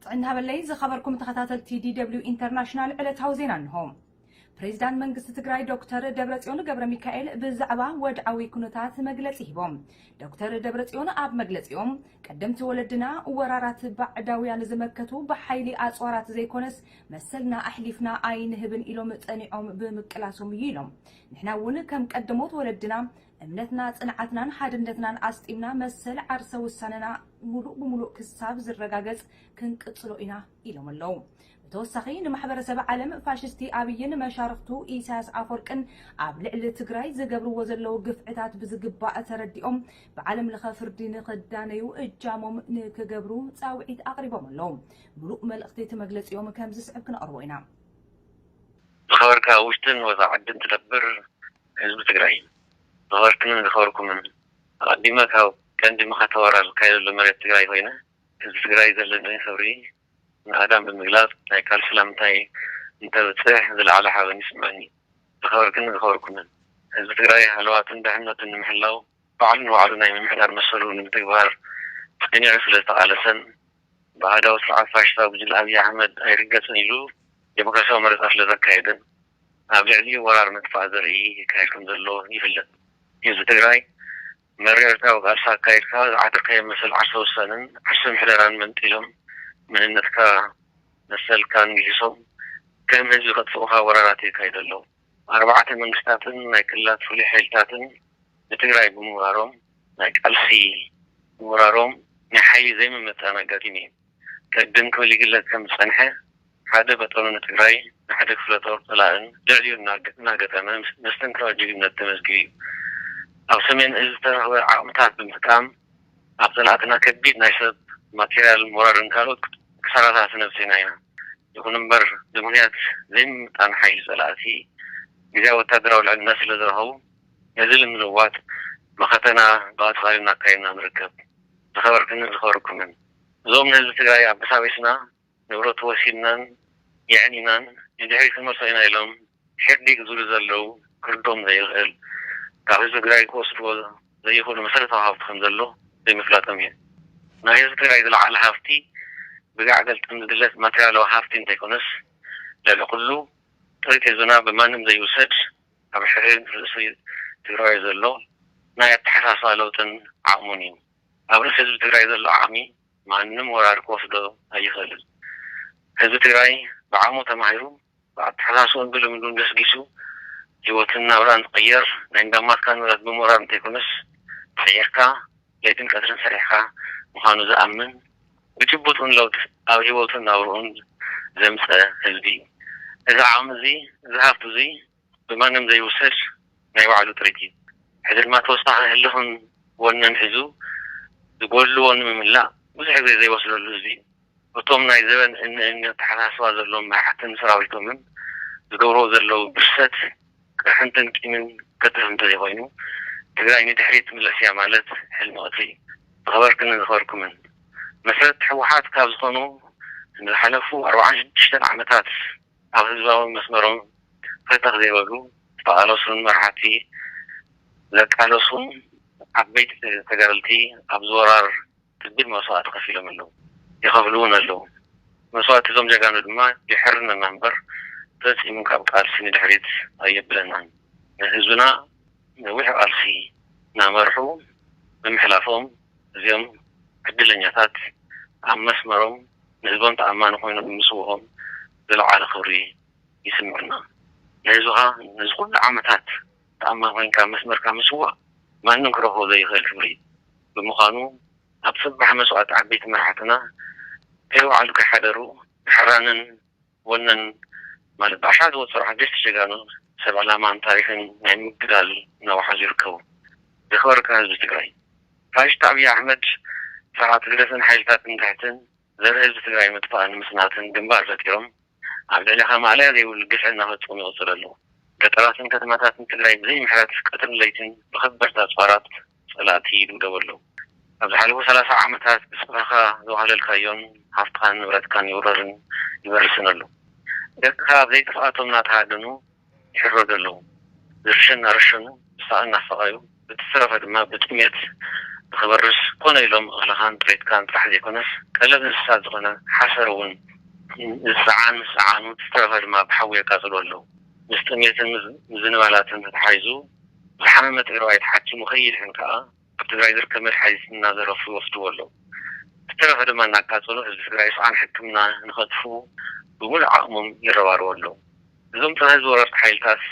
ጥዕና በለይ ዝኸበርኩም ተኸታተልቲ ዲ ደብሊው ኢንተርናሽናል ዕለታዊ ዜና እንሆ። ፕሬዚዳንት መንግስቲ ትግራይ ዶክተር ደብረጽዮን ገብረ ሚካኤል ብዛዕባ ወድዓዊ ኩነታት መግለጺ ሂቦም። ዶክተር ደብረጽዮን ኣብ መግለጺኦም፣ ቀደምቲ ወለድና ወራራት ባዕዳውያን ዝመከቱ ብሓይሊ ኣጽዋራት ዘይኮነስ መሰልና ኣሕሊፍና ኣይንህብን ኢሎም ጸኒዖም ብምቅላሶም እዩ ኢሎም። ንሕና እውን ከም ቀደሞት ወለድና እምነትና፣ ጽንዓትናን ሓድነትናን ኣስጢምና መሰል ዓርሰ ውሳነና ሙሉእ ብሙሉእ ክሳብ ዝረጋገጽ ክንቅጽሎ ኢና ኢሎም ኣለዉ። ብተወሳኺ ንማሕበረሰብ ዓለም ፋሽስቲ ኣብይን መሻርኽቱ ኢሳያስ ኣፈወርቅን ኣብ ልዕሊ ትግራይ ዝገብርዎ ዘለዉ ግፍዕታት ብዝግባእ ተረዲኦም ብዓለም ለኸ ፍርዲ ንኽዳነዩ እጃሞም ንክገብሩ ጻውዒት ኣቕሪቦም ኣለዉ። ሙሉእ መልእኽቲ እቲ መግለጺኦም ከም ዝስዕብ ክነቕርቦ ኢና። ዝኸበርካ ውሽጥን ወፃ ዓድን ትነብር ህዝቢ ትግራይ፣ ዝኸበርክንን ዝኸበርኩምን፣ ኣቐዲመ ካብ ቀንዲ መኸተ ወራር ዝካየደሉ መሬት ትግራይ ኮይነ፣ ህዝቢ ትግራይ ዘለኒ ክብሪ ንኣዳም ብምግላፅ፣ ናይ ቃልሲ ላምንታይ እንተብፅሕ ዝለዓለ ሓበን ይስምዐኒ። ዝኸበርክንን ዝኸበርኩምን፣ ህዝቢ ትግራይ ሃለዋትን ድሕነቱን ንምሕላው፣ ባዕሉ ንባዕሉ ናይ ምምሕዳር መሰሉ ንምትግባር ጸኒዑ ስለ ዝተቓለሰን፣ ብኣሃዳዊ ስርዓት ፋሽስታዊ ጉጅለ ኣብይ ኣሕመድ ኣይርገጽን ኢሉ ዴሞክራሲያዊ መረጻ ስለ ዘካየደን፣ ኣብ ልዕሊኡ ወራር ምጥፋእ ዘርኢ ይካየድ ከም ዘሎ ይፍለጥ። ህዝቢ ትግራይ መሪር ኤርትራዊ ቃልሲ ኣካይድካ ዝዓተርካዮ መሰል ዓርሰ ውሳነን ዓርሰ ምሕደራን መንጢሎም፣ መንነትካ መሰልካን ግሂሶም፣ ከም ህዝቢ ከጥፍኡኻ ወራራት የካይዱ ኣለዉ። ኣርባዕተ መንግስታትን ናይ ክልላት ፍሉይ ሓይልታትን ንትግራይ ብምውራሮም፣ ናይ ቃልሲ ምውራሮም ናይ ሓይሊ ዘይምምጥጣን ኣጋጢሙ እዩ። ቅድም ክብል ይግለጽ ከም ዝጸንሐ፣ ሓደ በጠኑ ንትግራይ ንሓደ ክፍለ ጦር ጸላእን ልዕሊኡ እናገ-፣ እናገጠመ ምስ-፣ መስተንክራዊ ጅግንነት ተመዝጊቡ እዩ። ኣብ ሰሜን እዝ ዝተረኽበ ዓቕምታት ብምጥቃም፣ ኣብ ጸላእትና ከቢድ ናይ ሰብ፣ ማቴርያል፣ ሞራልን ካልኦት ክሳራታት ነብሲና ኢና። ይኹን እምበር፣ ብምኽንያት ዘይምምጣን ሓይሊ ጸላእቲ፣ ግዝያዊ ወታደራዊ ልዕልና ስለ ዝረኸቡ፣ ነዚ ንምልዋጥ መኸተና ብቐጻሊ እናካየድና ንርከብ። ዝኸበርክንን ዝኸበርኩምን፣ እዞም ንህዝቢ ትግራይ ኣበሳቢስና፣ ንብረቱ ወሲድናን የዕኒናን ንድሕሪት ክንመልሶ ኢና ኢሎም ሕርዲግ ዝብሉ ዘለዉ፣ ክርዶም ዘይኽእል፣ ካብ ህዝቢ ትግራይ ክወስድዎ ዘይኽእሉ መሰረታዊ ሃፍቲ ከም ዘሎ ዘይምፍላጦም እዩ። ናይ ህዝቢ ትግራይ ዝለዓለ ሃፍቲ ብጋዕ ገልጠም ዝግለጽ ማቴርያላዊ ሃፍቲ እንተይኮነስ፣ ልዕሊ ኩሉ ጥሪት ህዝብና ብማንም ዘይውሰድ፣ ኣብ ሕድሕድ ርእሲ ትግራዋይ ዘሎ ናይ ኣተሓሳስባ ለውጥን ዓቕሙን እዩ። ኣብ ርእሲ ህዝቢ ትግራይ ዘሎ ዓቕሚ ማንም ወራር ክወስዶ ኣይኽእልን። ህዝቢ ትግራይ ብዓቕሙ ተማሂሩ፣ ብኣተሓሳስባን ብልምዱን ገስጊሱ፣ ህይወትን ናብራን ዝቕየር፣ ናይ እንዳማትካ ንብረት ብምውራር እንተይኮነስ፣ ተቐይርካ፣ ለይትን ቀትርን ሰሪሕካ ምዃኑ ዝኣምን፣ ብጭቡጥ እውን ለውጢ ኣብ ህይወቱን ናብርኡን ዘምፀ ህዝቢ እዩ። እዚ ዓቕሚ እዚ፣ እዚ ሃፍቲ እዚ ብማንም ዘይውሰድ ናይ ባዕሉ ጥሪት እዩ። ሕዚ ድማ ተወሳኺ ህልኽን ወነን ሒዙ ዝጎድልዎ ንምምላእ ብዙሕ ግዜ ዘይወስደሉ ህዝቢ እዩ። እቶም ናይ ዘበን እኒ እኒ ኣተሓሳስባ ዘለዎም መራሕትን ሰራዊቶምን ዝገብርዎ ዘለዉ ብርሰት፣ ቅርሕንትን ቂምን ከትርፍ እንተዘይኮይኑ፣ ትግራይ ንድሕሪት ትምለስ እያ ማለት ሕልሚ ቀትሪ እዩ። ዝኸበርክንን ዝኸበርኩምን፣ መስረቲ ህወሓት ካብ ዝኾኑ ንዝሓለፉ ኣርባዓን ሽዱሽተን ዓመታት ኣብ ህዝባዊ መስመሮም ፈተኽ ዘይበሉ ዝተቓለሱን መራሕቲ ዘቃለሱን ዓበይቲ ተጋደልቲ ኣብዚ ወራር ከቢድ መስዋእቲ ከፊሎም ኣለዉ፣ ይኸፍሉ እውን ኣለዉ። መስዋእቲ እዞም ጀጋኑ ድማ የሕርነና እምበር ፈጺሙ ካብ ቃልሲ ንድሕሪት ኣየብለናን። ንህዝብና ነዊሕ ቃልሲ እናመርሑ ብምሕላፎም እዚኦም ዕድለኛታት ኣብ መስመሮም ንህዝቦም ተኣማኒ ኮይኖም ብምስውኦም ዝለዓለ ክብሪ ይስምዐና። ንህዝብኻ ነዚ ኩሉ ዓመታት ተኣማኒ ኮይንካ ኣብ መስመርካ ምስዋእ ማንም ክረኽቦ ዘይኽእል ክብሪ እዩ። ብምዃኑ ኣብ ጽባሕ መስዋእቲ ዓበይቲ መራሕትና ከይወዓሉ ከይሓደሩ ብሕራንን ወነን ማለት ብኣሽሓት ዝቑጸሩ ሓደሽቲ ጀጋኑ ሰብ ዕላማን ታሪኽን ናይ ምግዳል እናወሓዙ ይርከቡ። ዝኸበርካ ህዝቢ ትግራይ፣ ፋሽስት ኣብይ ኣሕመድ ስርዓት ህግደፍን ሓይልታት ትምክሕትን ዘርኢ ህዝቢ ትግራይ ምጥፋእን ምስናትን ግንባር ፈጢሮም ኣብ ልዕሌኻ ማእለያ ዘይብሉ ግፍዒ እናፈጸሙ ይቕጽሉ ኣለዉ። ገጠራትን ከተማታትን ትግራይ ብዘይ ምሕረት ቀትርን ለይትን ብኸበድቲ ኣጽዋራት ጸላእቲ ይድብደቡ ኣለዉ። ኣብ ዝሓለፉ ሰላሳ ዓመታት ብስፍራኻ ዘዋህለልካዮን ሃፍትኻን ንብረትካን ይውረርን ይበርስን ኣሎ። ደቅኻ ኣብ ዘይጥፍኣቶም እናተሃደኑ ይሕረዱ ኣለዉ። ዝርሸን እናረሸኑ፣ ዝሳቐ እናሳቐዩ፣ ብዝተረፈ ድማ ብጥሜት ንኽበርስ ኮነ ኢሎም እኽልኻን ጥሪትካን ጥራሕ ዘይኮነስ ቀለብ እንስሳት ዝኾነ ሓሰር እውን ዝፀዓን ምስ ፀዓኑ፣ ብዝተረፈ ድማ ብሓዊ የቃፅሉ ኣለዉ። ምስ ጥሜትን ምዝ- ምዝንባላትን ተተሓሒዙ ዝሓመመ ትግራዋይ ተሓኪሙ ከይድሕን ከዓ ኣብ ትግራይ ዝርከብ መድሓኒት እናዘረፉ ይወስድዎ ኣለዉ። ብዝተረፈ ድማ እናቃፀሉ ህዝቢ ትግራይ ስቓን ሕክምና ንኸጥፍኡ ብምሉእ ዓቕሞም ይረባረቡ ኣለዉ። እዞም ፀረ ህዝቢ ወረርቲ ሓይልታት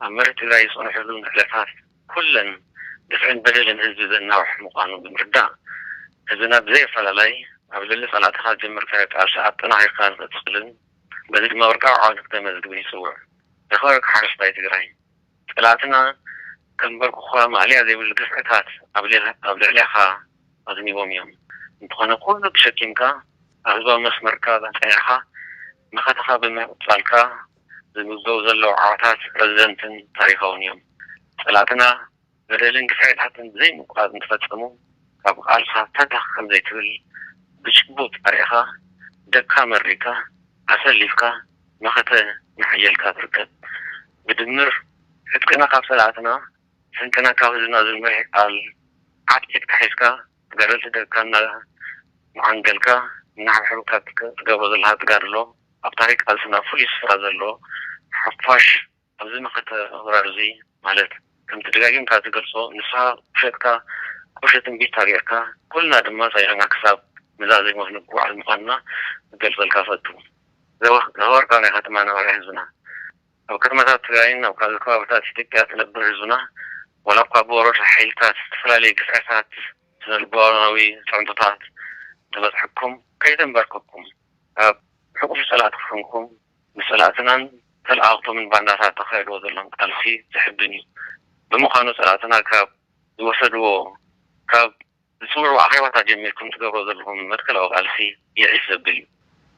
ኣብ መሬት ትግራይ ዝፀንሕሉ ዕለታት ኩለን ግፍዕን በደልን ህዝቢ ዘናውሕ ምዃኑ ብምርዳእ፣ ህዝብና ብዘይ ኣፈላላይ ኣብ ልዕሊ ፀላእትኻ ዝጀመርካዮ ቃልሲ ኣጠናኺርካ ንኽትቕፅልን በዚ ድማ ወርቃዊ ዓወት ንክተመዝግብን ይፅውዕ። ዝኸበርካ ሓረስታይ ትግራይ፣ ፀላእትና ከንበርኩኻ ማእለያ ዘይብሉ ግፍዕታት ኣብ ልዕለ- ኣብ ልዕሌኻ ኣዝኒቦም እዮም። እንተኾነ ኩሉ ተሸኪምካ ኣብ ህዝባዊ መስመርካ ጸኒዕካ መኸተኻ ብምቕጻልካ ዝምዝገቡ ዘለዉ ዓወታት ረዘንትን ታሪኻውን እዮም። ጸላእትና በደልን ግፍዕታትን ብዘይምቁራጽ እንትፈጸሙ ካብ ቃልስኻ ፈታኽ ከም ዘይትብል ብጭቡጥ ኣርኢኻ ደካ መሪካ ኣሰሊፍካ መኸተ እናሓየልካ ትርከብ። ብድምር ዕጥቅና ካብ ጸላእትና ስንቅና ካብ ህዝብና ዝብል መሪሕ ቃል ዓትዒትካ ሒዝካ ተጋደልቲ ደቅካ እናዓንገልካ እናሓብሐብካ ትገብሮ ዘለኻ ተጋድሎ ኣብ ታሪክ ቃልስና ፍሉይ ስፍራ ዘለዎ ሓፋሽ ኣብዚ መኸተ ወራር እዚ ማለት ከምቲ ደጋጊምካ ትገልጾ ንስኻ ቁሸትካ ቁሸት እምቢታ ጌርካ ኩልና ድማ ጸኒዕና ክሳብ ንዛዘም ክንጉዓዝ ምዃንና ክገልጸልካ እፈቱ። ዘወ- ዘወርቃ ናይ ከተማ ነባሪ ህዝብና ኣብ ከተማታት ትግራይን ኣብ ካልእ ከባብታት ኢትዮጵያ ትነብር ህዝብና ዋላ እኳ ብወረርቲ ሓይልታት ዝተፈላለዩ ግፍዕታት ስነልቦናዊ ፅዕንቶታት ተበፅሐኩም ከይተንበርከኩም ካብ ሕቑፍ ፀላእቲ ክኾንኩም ንፀላእትናን ተለኣኽቶምን ባንዳታት ተኻይድዎ ዘለኹም ቃልሲ ዘሕብን እዩ። ብምዃኑ ፀላእትና ካብ ዝወሰድዎ ካብ ዝፅውዕዎ ኣኼባታት ጀሚርኩም ትገብሮ ዘለኹም መትከላዊ ቃልሲ ይዒስ ዘብል እዩ።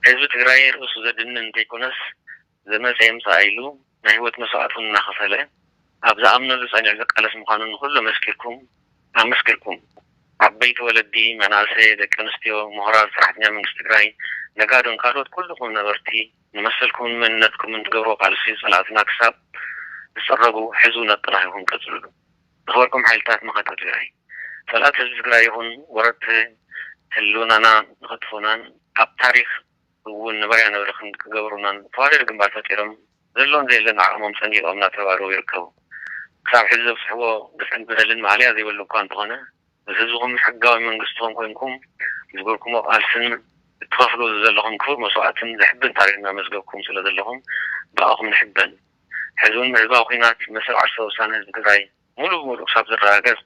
ህዝቢ ትግራይ ርእሱ ዘድንን እንተይኮነስ ዘመፀ የምፅኣ ኢሉ ናይ ህይወት መስዋእቲ እውን እናኸፈለ ኣብ ዝኣምነሉ ፀኒዑ ዝቃለስ ምዃኑ ንኩሉ መስኪርኩም ኣመስኪርኩም ዓበይቲ ወለዲ፣ መናእሰይ፣ ደቂ ኣንስትዮ፣ ምሁራት፣ ሰራሕተኛ መንግስቲ ትግራይ፣ ነጋዶን ካልኦት ኩልኹም ነበርቲ ንመሰልኩምን መንነትኩምን ትገብርዎ ቃልሲ ፀላእትና ክሳብ ዝፅረጉ ሕዚ እውን ኣጠናኺርኩም ቀፅልሉ። ዝኸበርኩም ሓይልታት መኸተ ትግራይ፣ ፀላእቲ ህዝቢ ትግራይ ይኹን ወረርቲ ህልውናና ንኸጥፉናን ኣብ ታሪክ እውን ንባርያ ንብረኽን ክገብሩናን ተዋደድ ግንባር ፈጢሮም ዘለውን ዘየለን ዓቕሞም ሰንዲቖም እናተረባረቡ ይርከቡ። ክሳብ ሕዚ ዘብፅሕዎ ግፍዕን በደልን ማእለያ ዘይብሉ እኳ እንተኾነ ምስ ህዝብኹምን ሕጋዊ መንግስትኹም ኮይንኩም ዝገበርኩሞ ቃልስን እትኸፍልዎ ዘለኹም ክቡር መስዋእትን ዘሕብን ታሪክ እናመዝገብኩም ስለ ዘለኹም ብኣኹም ንሕበን። ሕዚ እውን ብህዝባዊ ኲናት መሰል ዓርሰ ውሳነ ህዝቢ ትግራይ ሙሉእ ብሙሉእ ክሳብ ዝረጋገፅ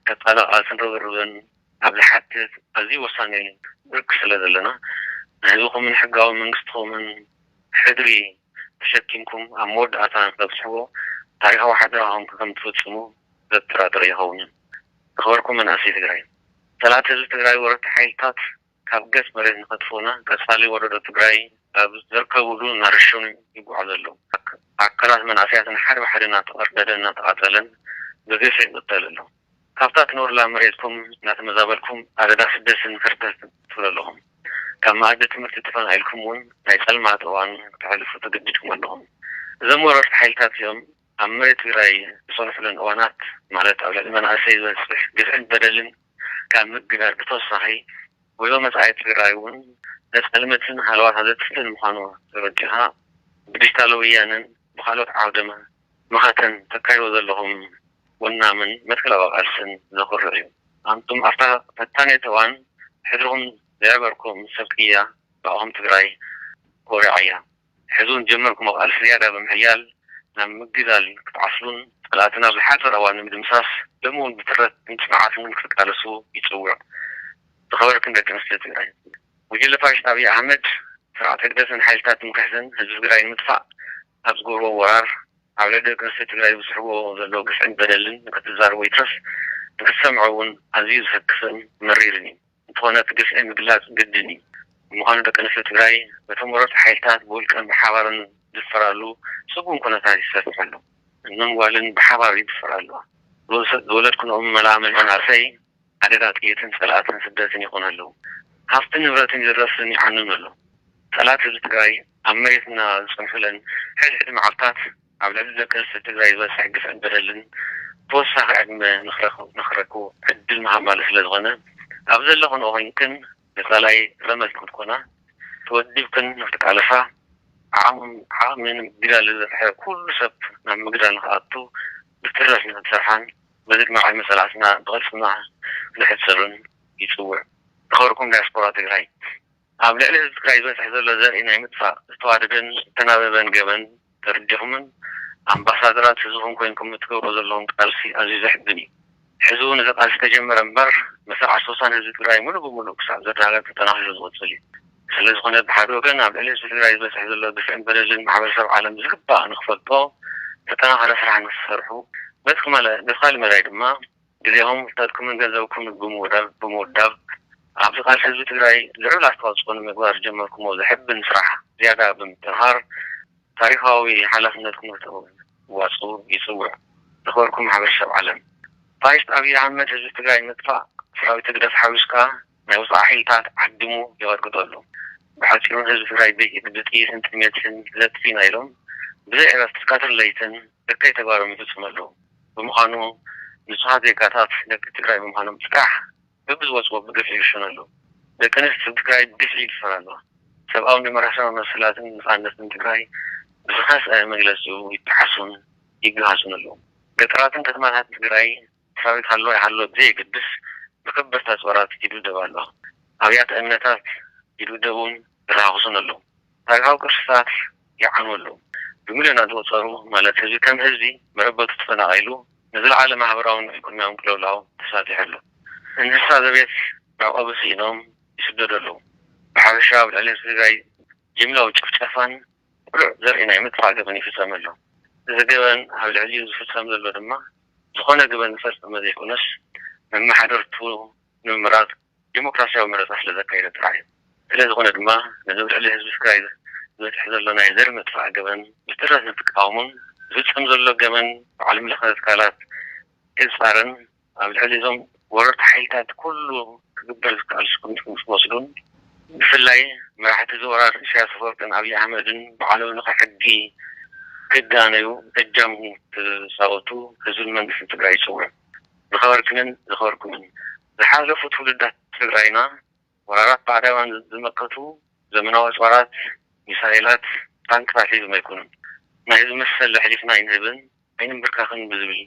ቀፃሊ ቃልስን ርብርብን ኣብ ዝሓትት ኣዝዩ ወሳኒ ብርኪ ስለ ዘለና ንህዝብኹምን ሕጋዊ መንግስትኹምን ሕድሪ ተሸኪምኩም ኣብ መወዳእታ ንክተብፅሕዎ ታሪኻዊ ሓደራኹም ከም ትፍፅሙ ዘጠራጥር ኣይኸውንን። ዝኸበርኩም መናእሰይ ትግራይ፣ ፀላእቲ ህዝቢ ትግራይ ወረርቲ ሓይልታት ካብ ገፅ መሬት ንኸጥፍኡና ቀፃሊ ወረዶ ትግራይ ኣብ ዝርከብሉ እናረሸኑ ይጓዓዙ ኣለዉ። ኣክ- ኣካላት መናእሰያትን ሓደ ብሓደ እናተቐርደደ እናተቓፀለን ብግፍዒ ይቕተል ኣሎ። ካብታ ትነብሩላ መሬትኩም እናተመዛበልኩም ኣደዳ ስደትን ህርደትን ትብሉ ኣለኹም። ካብ መኣዲ ትምህርቲ ተፈናቒልኩም እውን ናይ ፀልማት እዋን ክተሕልፉ ተገዲድኩም ኣለኹም። እዞም ወረርቲ ሓይልታት እዮም ኣብ መሬት ትግራይ ዝፀንሑለን እዋናት ማለት ኣብ ልዕሊ መናእሰይ ዝበፅሕ ግፍዕን በደልን ካብ ምግዳድ ብተወሳኺ ወዮ መጻኢ ትግራይ እውን ነጸልምትን ሃለዋታ ዘጥፍእን ምዃኑ ተረዲእኻ ብዲጂታል ወያነን ብኻልኦት ዓውደ መኸተን ተካይዶ ዘለኹም ወናምን መትከላዊ ቃልስን ዘኹርዕ እዩ። ኣንቱም ኣብታ ፈታኒት እዋን ሕድርኹም ዘዕበርኩም ሰብ ቅያ ብኣኹም ትግራይ ኮሪዓ እያ። ሕዚ እውን ዝጀመርኩሞ ቃልሲ ዝያዳ ብምሕያል ናብ ምግዳል ክትዓስሉን ፀላእትና ብሓፂር እዋን ንምድምሳስ ሎሚ እውን ብትረትን ፅንዓትን ክትቃለሱ ይፅውዕ። ዝኸበርክን ደቂ ኣንስትዮ ትግራይ ጉጅለ ፋሽስት ኣብይ ኣሕመድ ስርዓት ህግደፍን ሓይልታት ትምክሕትን ህዝቢ ትግራይ ንምጥፋእ ኣብ ዝገብርዎ ወራር ኣብ ልዕሊ ደቂ ኣንስትዮ ትግራይ ዝስሕቦ ዘሎ ግፍዕን በደልን ክትዛረቦ ይትረፍ ንክትሰምዖ እውን ኣዝዩ ዘሰክፍን መሪርን እዩ። እንተኾነ እቲ ግፍዒ ምግላፅ ግድን እዩ። ብምዃኑ ደቂ ኣንስትዮ ትግራይ በቶም ወረርቲ ሓይልታት ብውልቀን ብሓባርን ዝድፈራሉ ስጉም ኩነታት ይሰፍሕ ኣሎ። እኖን ጓልን ብሓባር ይድፈራ ኣለዋ። ዝወለድክንኦም መላእመን መናእሰይ ሓደጋ ጥይትን ጸላእትን ስደትን ይኾኑ ኣለዉ። ሃፍቲ ንብረትን ይዝረፍን ይዓኑን ኣሎ። ጸላእቲ ህዝቢ ትግራይ ኣብ መሬትና ዝጸንሑለን ሕድሕድ መዓልታት ኣብ ልዕሊ ደቂ ኣንስትዮ ትግራይ ዝበጽሕ ግፍዕን በደልን ተወሳኺ ዕድመ ንኽረኽቡ ዕድል ምሃብ ማለት ስለ ዝኾነ ኣብ ዘለኽንኦ ኮይንክን ንጸላኢ ረመጽ ክትኮና ተወዲብክን ንክትቃለሳ ዓቕሚ ንምግዳል ዝበጽሐ ኩሉ ሰብ ናብ ምግዳል ንክኣቱ ብትረት ንክትሰርሓን በዚ ድማ ዕድመ ጸላእትና ብቕልጽምና ክንሕጽርን ይጽውዕ። ዝኸበርኩም ዳያስፖራ ትግራይ፣ ኣብ ልዕሊ ህዝቢ ትግራይ ዝበጽሕ ዘሎ ዘርኢ ናይ ምጥፋእ ዝተዋደደን ዝተናበበን ገበን ተረዲኹምን ኣምባሳደራት ህዝብኹም ኮይንኩም እትገብርዎ ዘለኹም ቃልሲ ኣዝዩ ዘሕብን እዩ። ሕዚ እውን እዚ ቃልሲ ተጀመረ እምበር መሰል ዓሰርተ ሰሳን ህዝቢ ትግራይ ሙሉእ ብሙሉእ ክሳብ ዘረጋገጽ ተጠናኺሩ ዝቕጽል እዩ። ስለዝኾነ ብሓደ ወገን ኣብ ልዕሊ ህዝቢ ትግራይ ዝበጽሕ ዘሎ ግፍዕን በደልን ማሕበረሰብ ዓለም ዝግባእ ንክፈልጦ ዝተጠናኸረ ስራሕ ንክትሰርሑ በቲ ክማለ በቲ ካሊእ መዳይ ድማ ግዜኹም ፍልጠትኩምን ገንዘብኩምን ብምውዳብ ብምውዳብ ኣብዚ ቃልሲ ህዝቢ ትግራይ ልዑል ኣስተዋፅኦ ንምግባር ዝጀመርኩሞ ዘሕብን ስራሕ ዝያዳ ብምጥንኻር ታሪኻዊ ሓላፍነትኩም ክትዋፅኡ ይፅውዕ። ዝኸበርኩም ማሕበረሰብ ዓለም፣ ፋሽስት ኣብይ ኣሕመድ ህዝቢ ትግራይ ንምጥፋእ ሰራዊት ህግደፍ ሓዊስካ ናይ ወፃኢ ሓይልታት ዓዲሙ ይቐጥቅጠሉ። ብሓፂሩ ንህዝቢ ትግራይ ብጥይትን ጥሜትን ለጥፊና ኢሎም ብዘይ ዕረፍቲ ቀትርን ለይትን እከይ ተግባሮም ይፍፅሙ ኣለዉ። ብምዃኑ ንፁሃት ዜጋታት ደቂ ትግራይ ብምዃኖም ጥራሕ በብዝወፅዎ ብግፍዒ ይርሸኑ ኣለዉ። ደቂ ኣንስትዮ ትግራይ ብግፍዒ ይድፈራ ኣለዋ። ሰብኣውን ዲሞክራሲያዊ መሰላትን ነፃነትን ትግራይ ብዝኸፍአ መግለፂኡ ይጠሓሱን ይገሃሱን ኣለዉ። ገጠራትን ከተማታትን ትግራይ ሰራዊት ሃለወ ኣይሃለወ ብዘየገድስ ብከበድቲ ኣፅዋራት ይድብደባ ኣለዋ። ኣብያተ እምነታት ይድብደቡን ይረሃኽሱን ኣለዉ። ታሪኻዊ ቅርስታት ይዓኑ ኣለዉ። ብሚልዮናት ዝቑፀሩ ማለት ህዝቢ ከም ህዝቢ መረበቱ ተፈናቒሉ ንዝለዓለ ማሕበራውን ኢኮኖሚያውን ቅልውላው ተሳጢሑ ኣሎ። እንስሳ ዘቤት መዕቆቢ ስኢኖም ይስደዱ ኣለዉ። ብሓፈሻ ኣብ ልዕሊ ህዝቢ ትግራይ ጅምላዊ ጭፍጨፋን ቅሉዕ ዘርኢ ናይ ምጥፋእ ገበን ይፍፀም ኣሎ። እዚ ገበን ኣብ ልዕሊኡ ዝፍፀም ዘሎ ድማ ዝኾነ ገበን ዝፈፀመ ዘይኮነስ መመሓደርቱ ንምምራፅ ዲሞክራሲያዊ መረፃ ስለ ዘካየደ ጥራሕ እዩ። ስለ ዝኾነ ድማ ነዚ ኣብ ልዕሊ ህዝቢ ትግራይ ዝበፅሕ ዘሎ ናይ ዘር ምጥፋእ ገበን ብትረት ንክቃወሙን ዝፍፀም ዘሎ ገበን ብዓለም ለኸ ትካላት ክፃረን ኣብ ልዕሊ እዞም ወረርቲ ሓይልታት ኩሉ ክግበር ዝከኣል ስጉምቲ ንክወስዱን ብፍላይ መራሕቲ እዚ ወራር ኢሳያስ ኣፈወርቅን ኣብይ ኣሕመድን ብዓለም ለኸ ሕጊ ክዳነዩ እጃም ክፃወቱ ህዝብን መንግስትን ትግራይ ይፅውዕ። ዝኸበርክንን ዝኸበርኩምን ዝሓለፉ ትውልዳት ትግራይና ወራራት ባዕዳውያን ዝመከቱ ዘመናዊ ኣፅዋራት፣ ሚሳይላት፣ ታንክታት ሒዞም ኣይኮኑን። ናይ ህዝቢ መሰል ኣሕሊፍና ኣይንህብን ኣይንንብርካኽን ብዝብል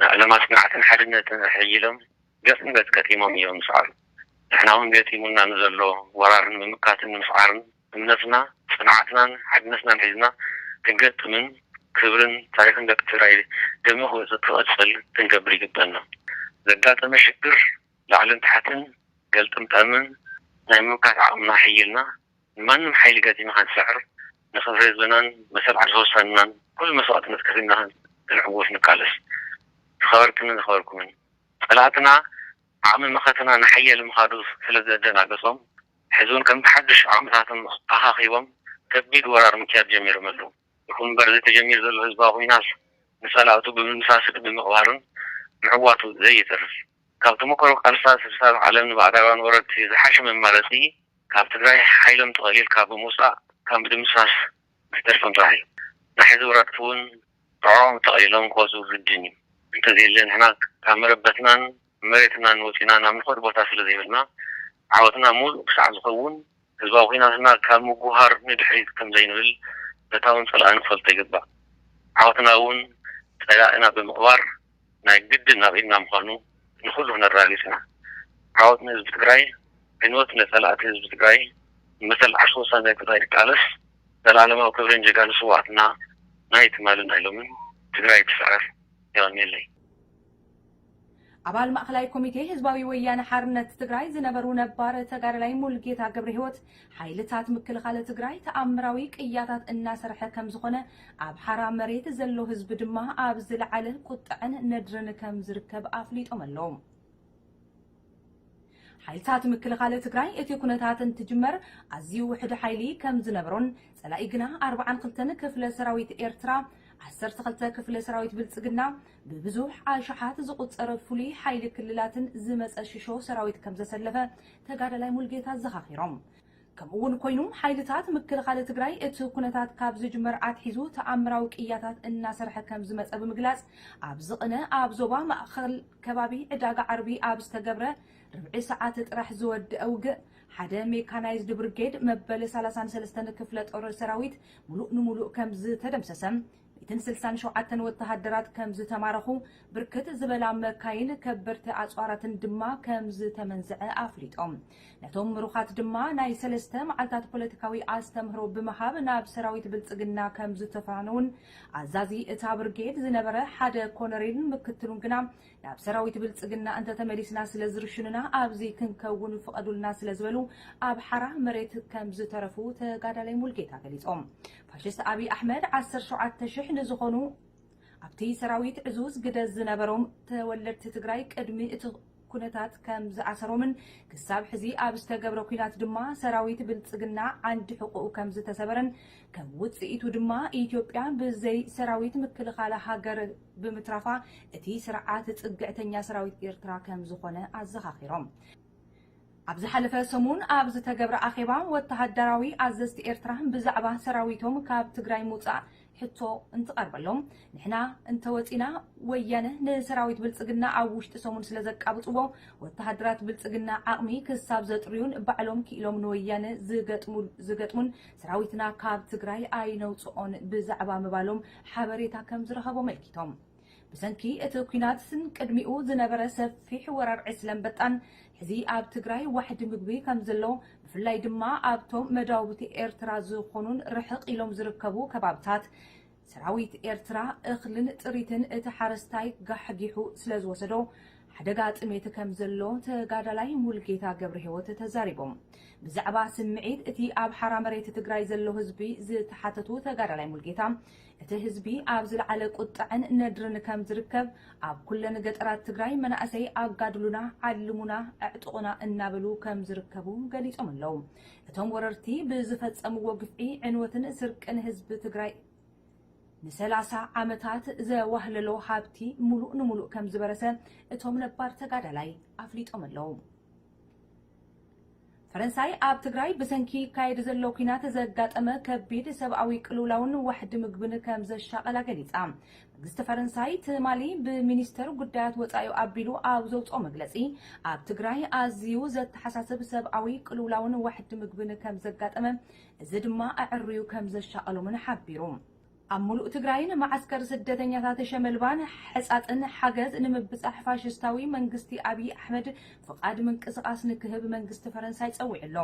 ንዕለማ ፅንዓትን ሓድነትን ኣሐይሎም ገፅ ንገፅ ገጢሞም እዮም ዝሰዓሩ። ንሕና እውን ገጢሙና ንዘሎ ወራር ንምምካትን ንምስዓርን እምነትና፣ ፅንዓትናን ሓድነትናን ሒዝና ክንገጥምን ክብርን ታሪኽን ደቂ ትግራይ ደሚቑ ክቕፅል ክንገብር ይግበና። ዘጋጠመ ሽግር ላዕልን ታሕትን ገልጥምጠምን ናይ ምምካት ዓቕምና ኣሐይልና ንማንም ሓይሊ ገጢምና ከንስዕር ንኽብሪ ህዝብናን መሰል ዓርሰ ውሳንናን ኩሉ መስዋእትነት ከፊልና ክንዕወት ንቃለስ። ዝኸበርክንን ዝኸበርኩምን ፀላእትና ዓቕሚ መኸተና ንሓያል ምኻዱ ስለ ዘደናገጾም ሕዚ እውን ከም ብሓድሽ ዓቕምታቶም ኣኻኺቦም ከቢድ ወራር ምክያድ ጀሚሮም ኣለዉ። ይኹን እምበር እዚ ተጀሚሩ ዘሎ ህዝባዊ ኲናት ንጸላእቱ ብምድምሳስን ብምቕባርን ምዕዋቱ ዘይተርፍ ካብ ተመክሮ ቃልስታት ህዝብታት ዓለም ንባዕዳውያን ወረርቲ ዝሓሸ መማረፂ ካብ ትግራይ ሓይሎም ጠቕሊልካ ብምውፃእ ካብ ምድምሳስ ዝተርፎም ጥራሕ እዩ። ናይ ሕዚ ወረርቲ እውን ጥዕዖም ጠቕሊሎም ክወፁ ግድን እዩ። እንተዘየለ ንሕና ካብ መረበትናን መሬትናን ወፂና ናብ ንኸድ ቦታ ስለ ዘይብልና ዓወትና ሙሉእ ክሳዕ ዝኸውን ህዝባዊ ኲናትና ካብ ምጉሃር ንድሕሪት ከም ዘይንብል ፈታውን ፀላእን ክፈልጦ ይግባእ። ዓወትና እውን ፀላእና ብምቕባር ናይ ግድን ናብ ኢድና ምዃኑ ንኹሉ ክነረጋግፅ ኢና። ዓወት ንህዝቢ ትግራይ፣ ዕንወት ንፀላእቲ ህዝቢ ትግራይ፣ ንመሰል ዓርሱ ወሳን ናይ ትግራይ ትቃለስ፣ ዘላለማዊ ክብርን ጀጋኑ ስውኣትና ናይ ትማልን ናይ ሎምን ትግራይ ትስዕር። የቐንየለይ። ኣባል ማእኸላይ ኮሚቴ ህዝባዊ ወያነ ሓርነት ትግራይ ዝነበሩ ነባር ተጋዳላይ ሙልጌታ ገብረ ህይወት፣ ሓይልታት ምክልኻል ትግራይ ተኣምራዊ ቅያታት እናሰርሐ ከም ዝኾነ፣ ኣብ ሓራ መሬት ዘሎ ህዝቢ ድማ ኣብ ዝለዓለ ቁጥዐን ነድርን ከም ዝርከብ ኣፍሊጦም ኣለዉ። ሓይልታት ምክልኻል ትግራይ እቲ ኩነታት እንትጅመር ኣዝዩ ውሕድ ሓይሊ ከም ዝነበሮን፣ ጸላኢ ግና ኣርባዓን ክልተን ክፍለ ሰራዊት ኤርትራ፣ ዓሰርተ ክልተ ክፍለ ሰራዊት ብልጽግና፣ ብብዙሕ ኣሽሓት ዝቑጸር ፍሉይ ሓይሊ ክልላትን ዝመጸ ሽሾ ሰራዊት ከም ዘሰለፈ ተጋዳላይ ሙልጌታ ኣዘኻኺሮም። ከምኡ እውን ኮይኑ፣ ሓይልታት ምክልኻል ትግራይ እቲ ኩነታት ካብ ዝጅመር ኣትሒዙ ተኣምራዊ ቅያታት እናሰርሐ ከም ዝመጸ ብምግላጽ፣ ኣብ ዝቕነ ኣብ ዞባ ማእኸል ከባቢ ዕዳጋ ዓርቢ ኣብ ዝተገብረ ርብዒ ሰዓት ጥራሕ ዝወደአ ውግእ፣ ሓደ ሜካናይዝድ ብርጌድ መበል ሰላሳን ሰለስተን ክፍለ ጦር ሰራዊት ሙሉእ ንሙሉእ ከም ዝተደምሰሰ፣ ሚእትን ስልሳን ሸውዓተን ወተሃደራት ከም ዝተማረኹ፣ ብርክት ዝበላ መካይን ከበድቲ ኣጽዋራትን ድማ ከም ዝተመንዝዐ ኣፍሊጦም። ነቶም ምሩኻት ድማ ናይ ሰለስተ መዓልታት ፖለቲካዊ ኣስተምህሮ ብምሃብ ናብ ሰራዊት ብልጽግና ከም ዝተፋነውን፣ ኣዛዚ እታ ብርጌድ ዝነበረ ሓደ ኮነሬልን ምክትሉን ግና ናብ ሰራዊት ብልጽግና እንተተመሊስና ስለ ዝርሽኑና ኣብዚ ክንከውን ፍቐዱልና ስለ ዝበሉ ኣብ ሓራ መሬት ከም ዝተረፉ ተጋዳላይ ሙልጌታ ገሊጾም። ፋሽስት ኣብይ ኣሕመድ ዓሰርተ ሸውዓተ ሽሕ ንዝኾኑ ኣብቲ ሰራዊት ዕዙዝ ግደ ዝነበሮም ተወለድቲ ትግራይ ቅድሚ እቲ ኩነታት ከም ዝኣሰሮምን ክሳብ ሕዚ ኣብ ዝተገብረ ኲናት ድማ ሰራዊት ብልጽግና ዓንዲ ሕቑኡ ከም ዝተሰበረን ከም ውጽኢቱ ድማ ኢትዮጵያ ብዘይ ሰራዊት ምክልኻል ሃገር ብምትራፋ እቲ ስርዓት ጽግዕተኛ ሰራዊት ኤርትራ ከም ዝኾነ ኣዘኻኺሮም። ኣብ ዝሓለፈ ሰሙን ኣብ ዝተገብረ ኣኼባ ወተሃደራዊ ኣዘዝቲ ኤርትራ ብዛዕባ ሰራዊቶም ካብ ትግራይ ምውጻእ ሕቶ እንትቐርበሎም፣ ንሕና እንተወጺና ወያነ ንሰራዊት ብልጽግና ኣብ ውሽጢ ሰሙን ስለ ዘቃብጽዎ፣ ወተሃደራት ብልጽግና ዓቕሚ ክሳብ ዘጥርዩን ባዕሎም ክኢሎም ንወያነ ዝገጥሙ-፣ ዝገጥሙን ሰራዊትና ካብ ትግራይ ኣይነውጽኦን ብዛዕባ ምባሎም ሓበሬታ ከም ዝረኸቡ ኣመልኪቶም። ብሰንኪ እቲ ኲናትን ቅድሚኡ ዝነበረ ሰፊሕ ወራር ዕስለ ኣንበጣን፣ ሕዚ ኣብ ትግራይ ዋሕዲ ምግቢ ከም ዘሎ፣ ብፍላይ ድማ ኣብቶም መዳውብቲ ኤርትራ ዝኾኑን ርሕቕ ኢሎም ዝርከቡ ከባብታት፣ ሰራዊት ኤርትራ እኽልን ጥሪትን እቲ ሓረስታይ ጋሕጊሑ ስለ ዝወሰዶ፣ ሓደጋ ጥሜት ከም ዘሎ ተጋዳላይ ሙልጌታ ገብረ ህይወት ተዛሪቦም። ብዛዕባ ስምዒት እቲ ኣብ ሓራ መሬት ትግራይ ዘሎ ህዝቢ ዝተሓተቱ ተጋዳላይ ሙልጌታ፣ እቲ ህዝቢ ኣብ ዝለዓለ ቁጥዐን ነድርን ከም ዝርከብ፣ ኣብ ኩለን ገጠራት ትግራይ መናእሰይ ኣጋድሉና፣ ዓልሙና፣ ኣዕጥቑና እናበሉ ከም ዝርከቡ ገሊጾም ኣለዉ። እቶም ወረርቲ ብዝፈጸምዎ ግፍዒ፣ ዕንወትን ስርቅን ህዝቢ ትግራይ ንሰላሳ ዓመታት ዘዋህለሎ ሃብቲ ሙሉእ ንሙሉእ ከም ዝበረሰ እቶም ነባር ተጋዳላይ ኣፍሊጦም ኣለዉ። ፈረንሳይ ኣብ ትግራይ ብሰንኪ ይካየድ ዘሎ ኲናት ዘጋጠመ ከቢድ ሰብኣዊ ቅልውላውን ዋሕዲ ምግብን ከም ዘሻቐላ ገሊጻ። መንግስቲ ፈረንሳይ ትማሊ ብሚኒስተር ጉዳያት ወጻኢ ኣቢሉ ኣብ ዘውጽኦ መግለጺ፣ ኣብ ትግራይ ኣዝዩ ዘተሓሳስብ ሰብኣዊ ቅልውላውን ዋሕዲ ምግብን ከም ዘጋጠመ፣ እዚ ድማ ኣዕርዩ ከም ዘሻቐሎምን ሓቢሩ። ኣብ ሙሉእ ትግራይን መዓስከር ስደተኛታት ሸመልባን ሕጻጽን ሓገዝ ንምብጻሕ ፋሽስታዊ መንግስቲ ኣብይ ኣሕመድ ፍቓድ ምንቅስቓስ ንክህብ መንግስቲ ፈረንሳይ ጸዊዑ ኣሎ።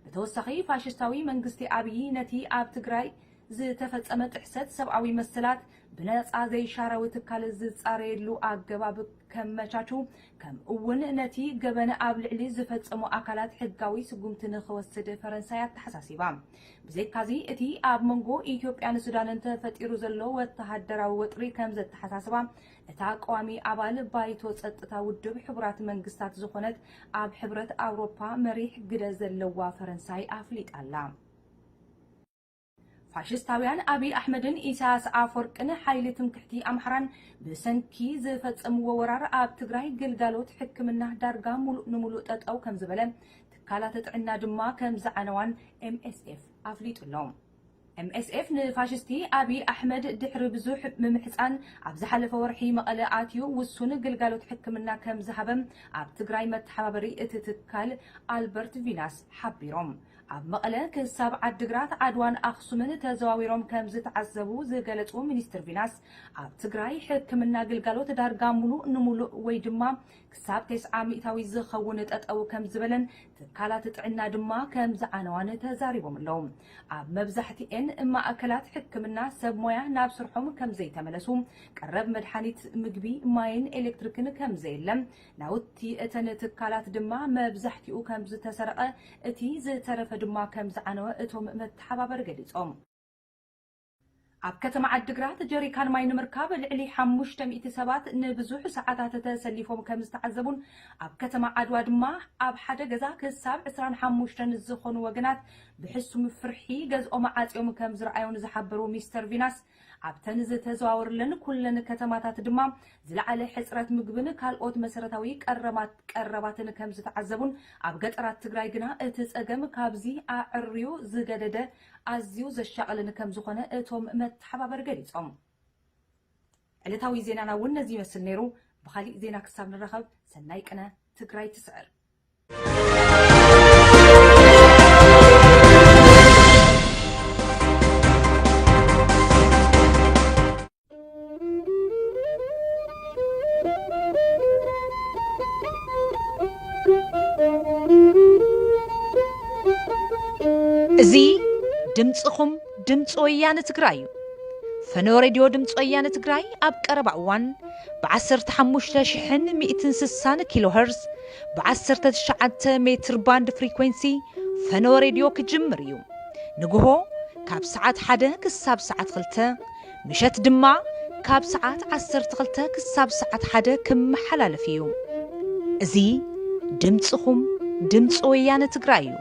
ብተወሳኺ ፋሽስታዊ መንግስቲ ኣብይ ነቲ ኣብ ትግራይ ዝተፈጸመ ጥሕሰት ሰብኣዊ መሰላት ብነጻ ዘይሻራዊ ትካል ዝጻረየሉ ኣገባብ ከመቻቹ፣ ከምኡ እውን ነቲ ገበን ኣብ ልዕሊ ዝፈጸሙ ኣካላት ሕጋዊ ስጉምቲ ንኽወስድ ፈረንሳይ ኣተሓሳሲባ። ብዘይካዚ፣ እቲ ኣብ መንጎ ኢትዮጵያን ሱዳንን ተፈጢሩ ዘሎ ወተሃደራዊ ወጥሪ ከም ዘተሓሳስባ እታ ቀዋሚ ኣባል ባይቶ ጸጥታ ውድብ ሕቡራት መንግስታት ዝኾነት ኣብ ሕብረት ኣውሮፓ መሪሕ ግደ ዘለዋ ፈረንሳይ ኣፍሊጣ ኣላ። ፋሽስታውያን ኣብይ ኣሕመድን ኢሳያስ ኣፈወርቅን ሓይሊ ትምክሕቲ ኣምሓራን ብሰንኪ ዝፈጸምዎ ወራር ኣብ ትግራይ ግልጋሎት ሕክምና ዳርጋ ሙሉእ ንሙሉእ ጠጠው ከም ዝበለ፣ ትካላት ጥዕና ድማ ከም ዝዓነዋን ኤምኤስኤፍ ኣፍሊጡ ኣሎ። ኤምኤስኤፍ ንፋሽስቲ ኣብይ ኣሕመድ ድሕሪ ብዙሕ ምምሕጻን ኣብ ዝሓለፈ ወርሒ መቐለ ኣትዩ ውሱን ግልጋሎት ሕክምና ከም ዝሃበ ኣብ ትግራይ መተሓባበሪ እቲ ትካል ኣልበርት ቪናስ ሓቢሮም። ኣብ መቐለ ክሳብ ዓድግራት፣ ዓድዋን ኣኽሱምን ተዘዋዊሮም ከም ዝተዓዘቡ ዝገለጹ ሚኒስትር ቪናስ፣ ኣብ ትግራይ ሕክምና ግልጋሎት ዳርጋ ሙሉእ ንሙሉእ ወይ ድማ ክሳብ ተስዓ ሚእታዊ ዝኸውን ጠጠው ከም ዝበለን ትካላት ጥዕና ድማ ከም ዝዓነዋን ተዛሪቦም ኣለዉ። ኣብ መብዛሕትኤን ማእከላት ሕክምና ሰብ ሞያ ናብ ስርሖም ከም ዘይተመለሱ፣ ቀረብ መድሓኒት፣ ምግቢ፣ ማይን ኤሌክትሪክን ከም ዘየለ፣ ናውቲ እተን ትካላት ድማ መብዛሕትኡ ከም ዝተሰረቐ፣ እቲ ዝተረፈ ድማ ከም ዝዓነወ እቶም መተሓባበሪ ገሊጾም። ኣብ ከተማ ዓድግራት ጀሪካን ማይ ንምርካብ ልዕሊ ሓሙሽተ ሚእቲ ሰባት ንብዙሕ ሰዓታት ተሰሊፎም ከም ዝተዓዘቡን ኣብ ከተማ ዓድዋ ድማ ኣብ ሓደ ገዛ ክሳብ ዕስራን ሓሙሽተን ዝኾኑ ወገናት ብሕሱም ፍርሒ ገዝኦም ዓጽዮም ከም ዝረኣዩን ዝሓበሩ ሚስተር ቪናስ፣ ኣብተን ዝተዘዋወርለን ኩለን ከተማታት ድማ ዝለዓለ ሕጽረት ምግብን ካልኦት መሰረታዊ ቀረማት-፣ ቀረባትን ከም ዝተዓዘቡን ኣብ ገጠራት ትግራይ ግና እቲ ጸገም ካብዚ ኣዕርዩ ዝገደደ ኣዝዩ ዘሻቕልን ከም ዝኾነ እቶም መተሓባበሪ ገሊጾም። ዕለታዊ ዜናና እውን ነዚ ይመስል ነይሩ። ብኻሊእ ዜና ክሳብ ንራኸብ ሰናይ ቅነ። ትግራይ ትስዕር። እዚ ድምፅኹም ድምፂ ወያነ ትግራይ እዩ። ፈነወ ሬድዮ ድምፂ ወያነ ትግራይ ኣብ ቀረባ እዋን ብ ዓሰርተ ሓሙሽተ ሽሕን ሚእትን ስሳን ኪሎ ሄርዝ ብ ዓሰርተ ትሽዓተ ሜትር ባንድ ፍሪኮንሲ ፈነወ ሬድዮ ክጅምር እዩ። ንግሆ ካብ ሰዓት ሓደ ክሳብ ሰዓት ክልተ፣ ምሸት ድማ ካብ ሰዓት ዓሰርተ ክልተ ክሳብ ሰዓት ሓደ ክመሓላለፍ እዩ። እዚ ድምፅኹም ድምፂ ወያነ ትግራይ እዩ።